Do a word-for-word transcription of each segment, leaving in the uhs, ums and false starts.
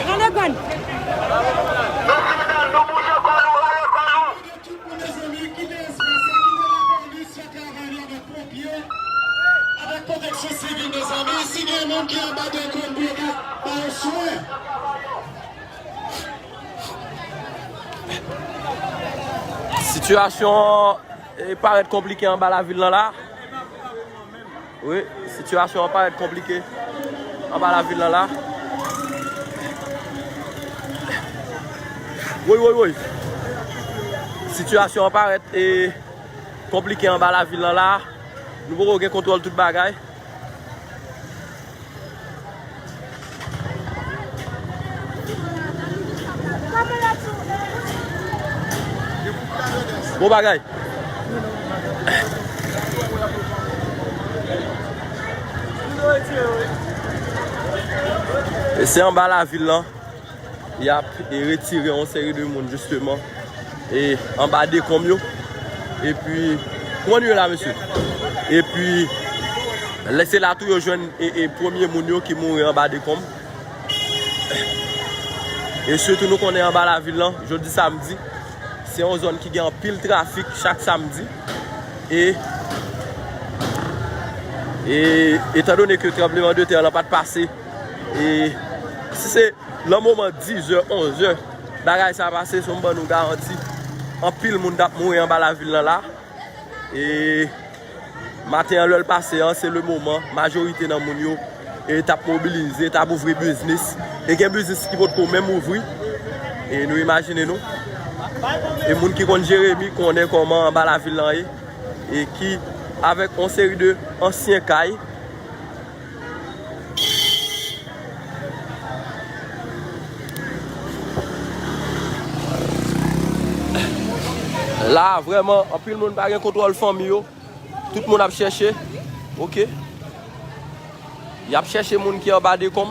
Nan levann. Tout moun, mezanmi, kite espas la, kite lapolis fè travay li avèk ponpye, avèk pwoteksyon sivil, mezanmi. Si gen moun ki anba dekonm, pou yo ka ba yo swen. Sitiyasyon an, e, parèt konplike anba lavil lan la. Wi, sitiyasyon an parèt konplike anba lavil lan la. Woy, woy, woy. Sitiyasyon an parèt, e, konplike anba lavil lan la. Nou poko gen kontwòl tout bagay. Bon bagay. E se anba lavil lan y ap, e, retire yon seri de moun, jisteman, e, anba dekonm yo. Epi, kòman nou ye la, mesye? Epi, lè se la tou yo jwenn, e, e, premye moun yo ki mouri anba dekonm. E sitou nou konnen anba lavil lan, jodi samdi, se yon zòn ki gen anpil trafik chak samdi. E, e, etandone ke tranbleman de tè lan pa t pase, e si se nan moman dizè, onzè, bagay sa pase, se m ban nou garanti, anpil moun t ap mouri anba lavil lan la. E maten an, lè l pase an, se le moman, majorite nan moun yo, e, t ap mobilize, t ap ouvri biznis. E gen biznis ki potko menm ouvri. E nou imajine nou. E moun ki konn Jeremi konnen kòman anba lavil lan ye. E ki, avèk yon seri de ansyen kay, la, vrèman, anpil moun pa gen kontwòl fanmi yo. Tout moun ap chèche. Oke. Y ap chèche moun ki anba dekonm.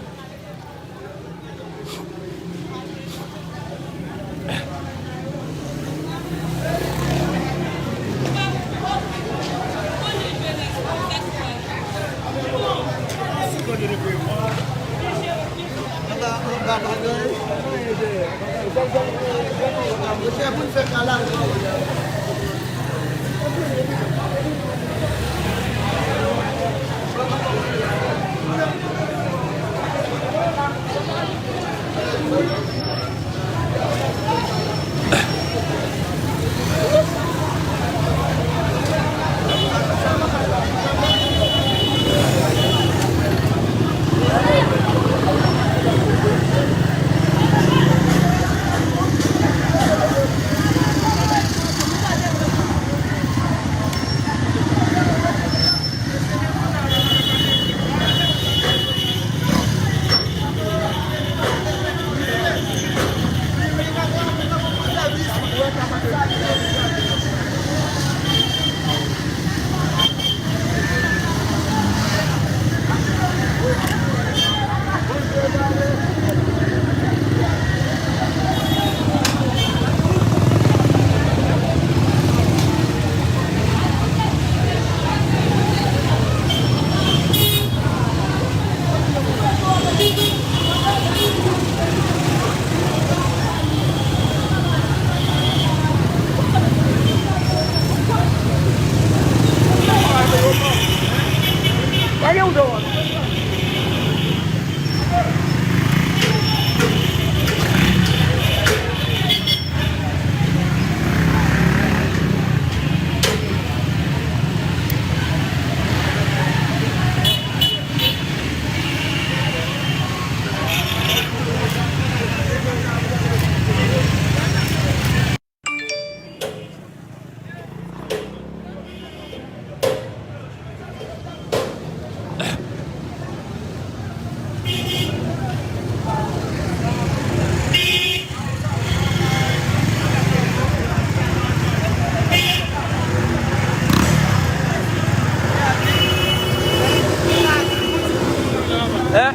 Hein?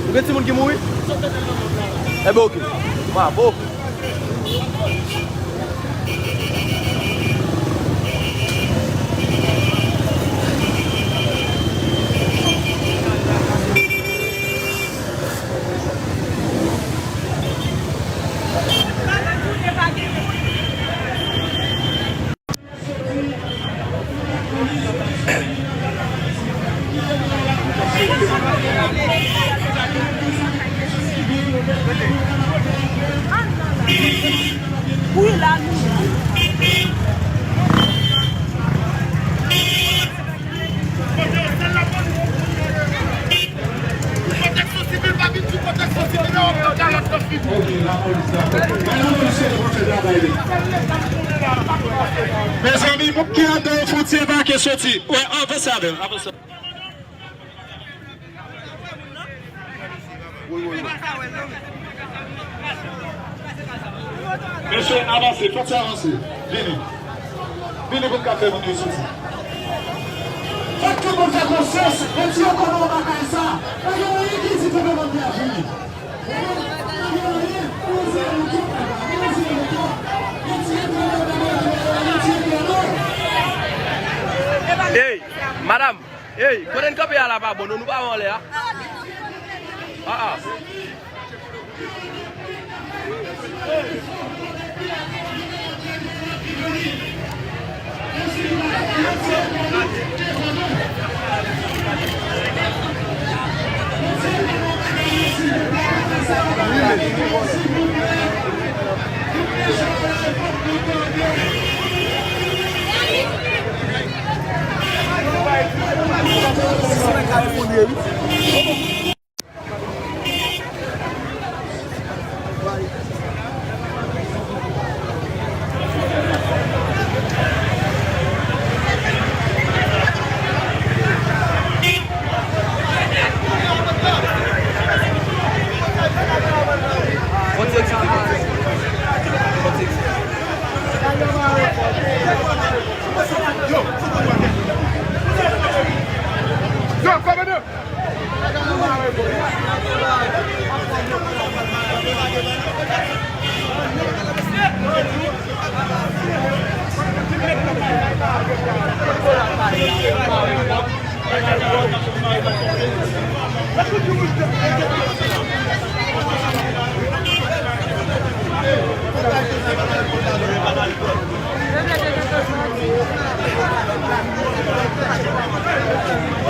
Ou gen timoun ki mouri? Enben, oke. Bravo. Wi, la nou ye. Pwoteksyon sivil pa vin sou pwoteksyon sivil nan yon kalòt nan figi. Mezanmi, moun ki anndan yo fouti anba ke soti. Wè, avanse avè l, avanse. Mesye, avanse, fòk sa avanse. Vini. Vini pou n ka fè moun yo soti. Fòk tout moun fè konsyans, retire kò nou anba kay sa. Pa gen anyen ki di pou nou mande a vini. Hey, madam, hey, kote n kanpe a la pa bon, non, nou pa wè anlè a. Ah, ah.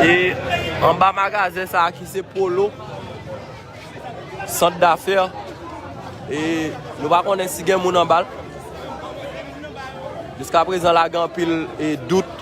E anba magazen sa a ki se Polo, sant dafè, e nou pa konnen si gen moun anba l. Jiska prezan la gen anpil, e, dout.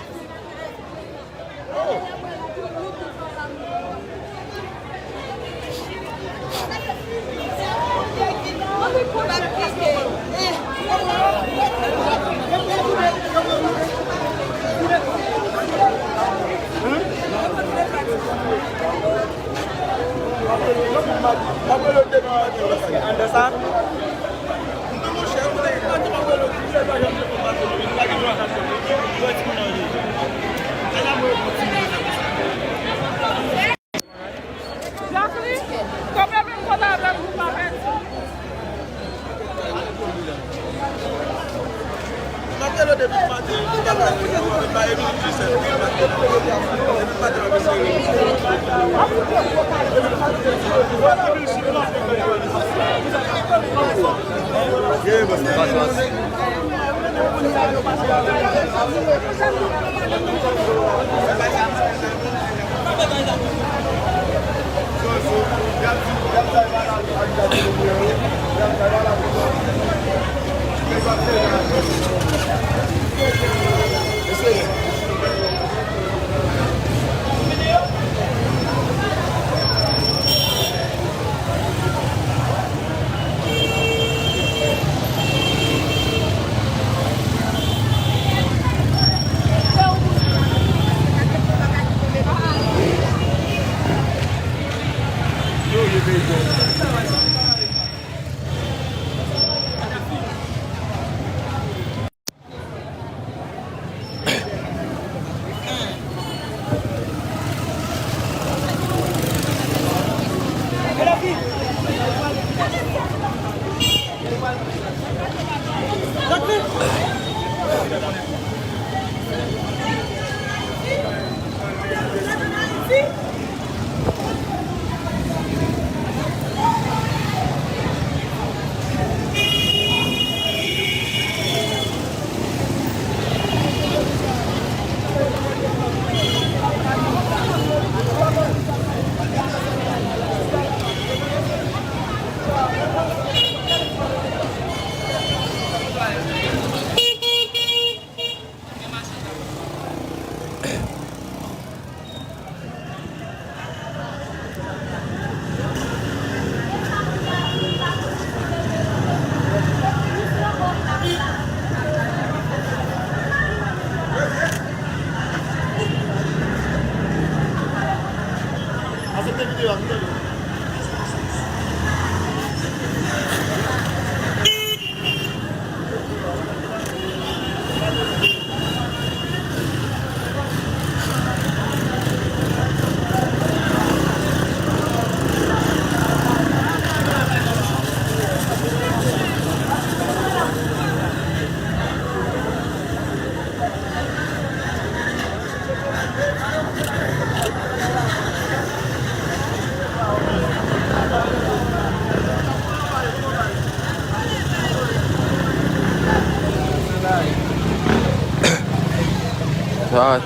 Sa.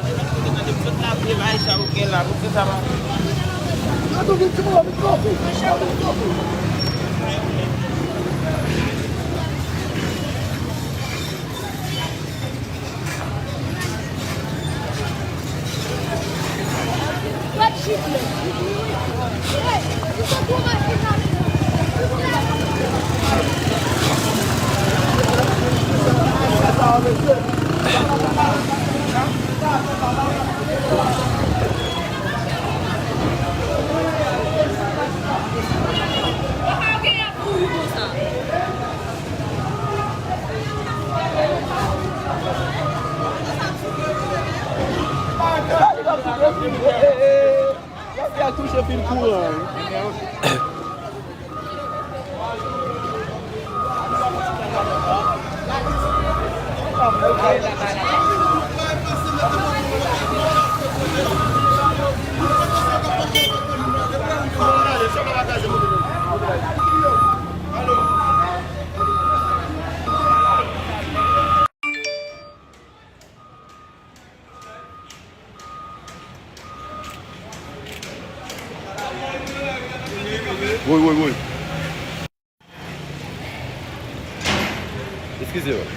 Lavi a touche pil kouran. Woy, woy, woy. Eskize mwen.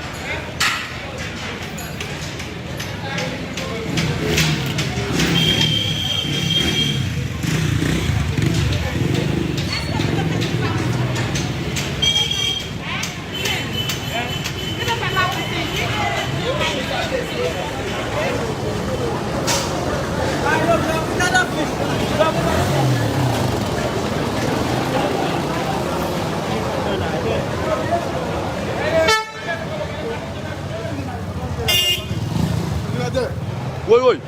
Woy, woy.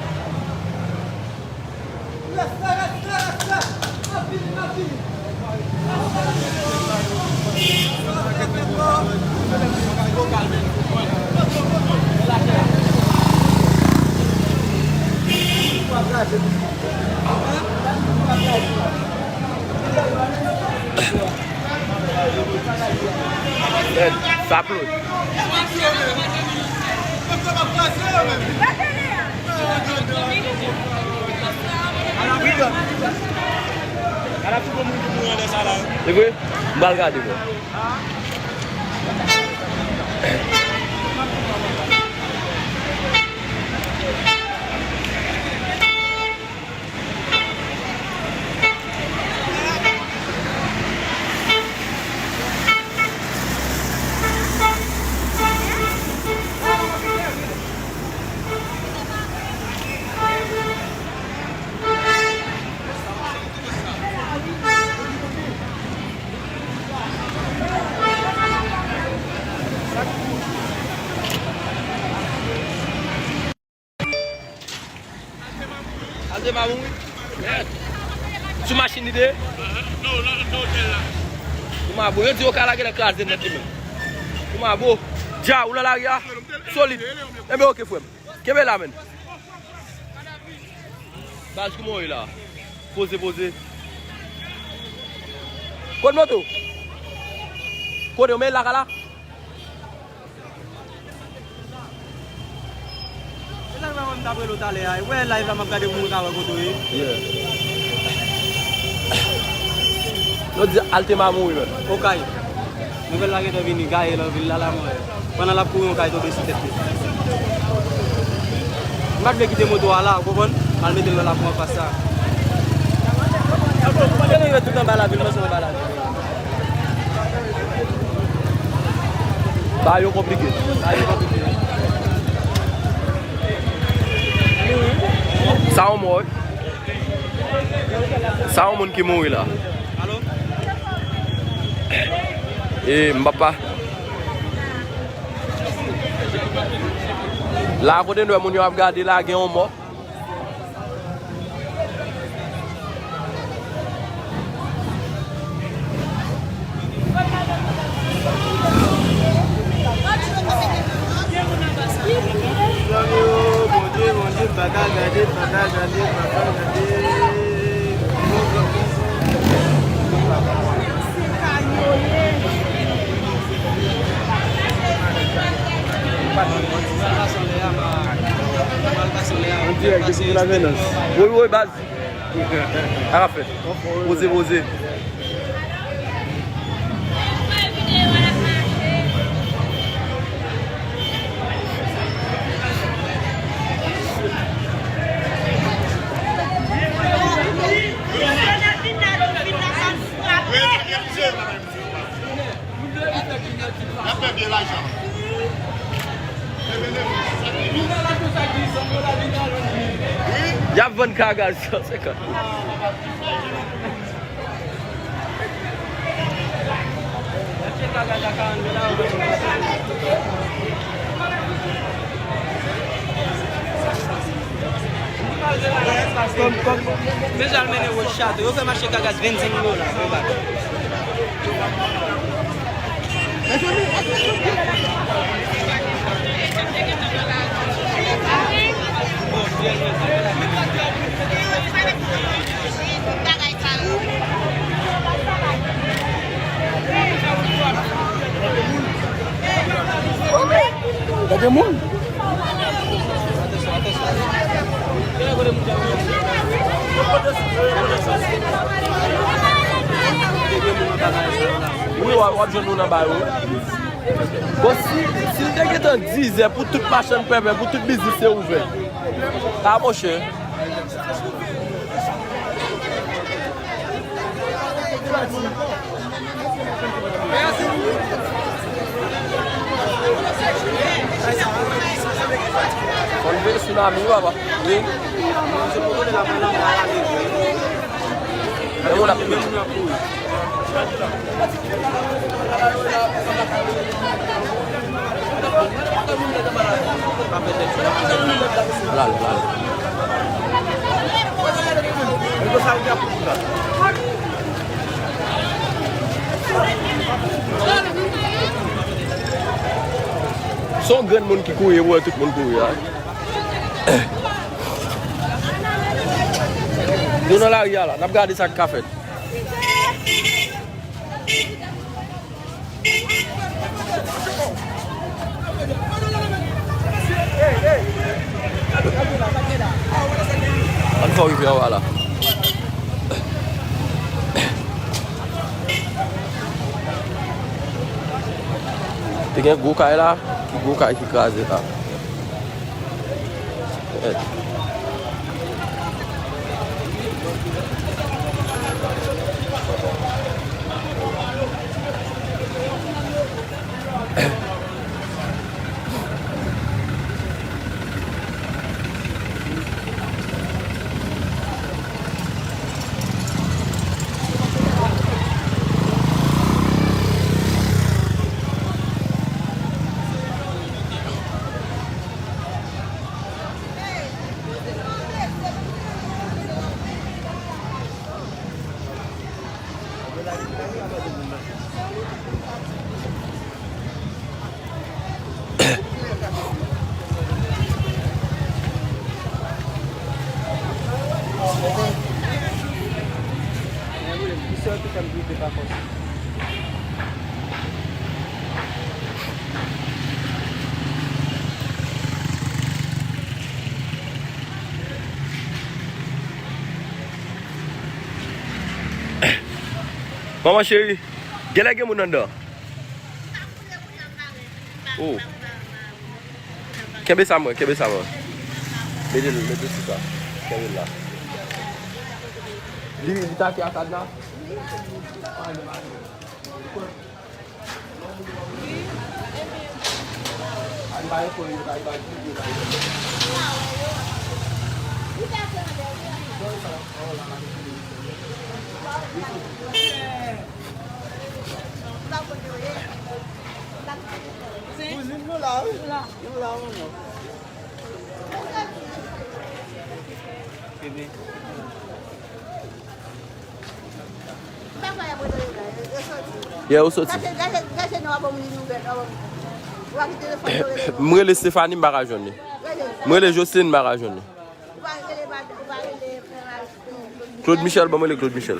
Sa plot. E vre? M pral gade, bro. Alde mawon wi. Sou machin li te ye? Ou mabo, yo di yo ka lage nan kraze nèt li menm. Ou mabo, dja ou nan lari a? Solid. Enben oke frè m. Kenbe la menn. Baz kouman w ye la? Poze, poze. Kote moto? Kote w men lakay la? Se sa k fè mwen m t ap rele w talè a. Wè live la m ap gade pou mwen ka wè kote w ye. Yeah. Yo di Altema mouri menm. Okay. Nouvèl la gentan vini, gaye nan vil la, la mwen. Pandan l ap kouri, yon kay tonbe sou tèt li. M pa t vle kite moto a la, ou konprann? M al mete l nan lapou anfas sa. Kote nou rive tout anba lavil, mwen se anba lavil. Bagay yo konplike. Bagay yo konplike. Sa yon mò, wi. Sa yon moun ki mouri la. Alo? E, m papa. La, kote nou wè moun yo ap gade la, gen yon mò. Zanmi yo, Bondye, Bondye, m pa ka gade, m pa ka gade, m pa ka gade. Dirèk depi Gonavenans. Woy, woy, baz. Sa k ap fèt? Poze, poze. Y ap vann kagaz san senkant. Deja l mennen wòch chato. Yo fè mache kagaz vennsenk dola. Yo ba. Gade moun. Wi, w ap, w ap jwenn moun anba yo. Bon, si, si l te gentan dizè pou tout machann pèpè, pou tout biznis te ouvè. A, monchè. Fò n veye tsunami, wi, papa. Wi. Men moun ap kouri. Lale, lale. Se yon grenn moun ki kouri, ou wè tout moun kouri a. Nou nan lari a la, n ap gade sa k ka fèt. Ann fè w rive anba la. Te gen gwo kay la, ki gwo kay ki kraze la. Manman cheri, genlè gen moun anndan. Oh. Kenbe sa mwen, kenbe sa mwen. Mete l, mete sou sa. Kenbe l la. Li, li take a kadna. Kouzin nou la, wi. Nou la, wi, non. Kenbe. Yè, ou soti. M rele Stephanie, m pa ka jwenn li. M rele Jocelyne, m pa ka jwenn li. Claude Michel, ban m rele Claude Michel.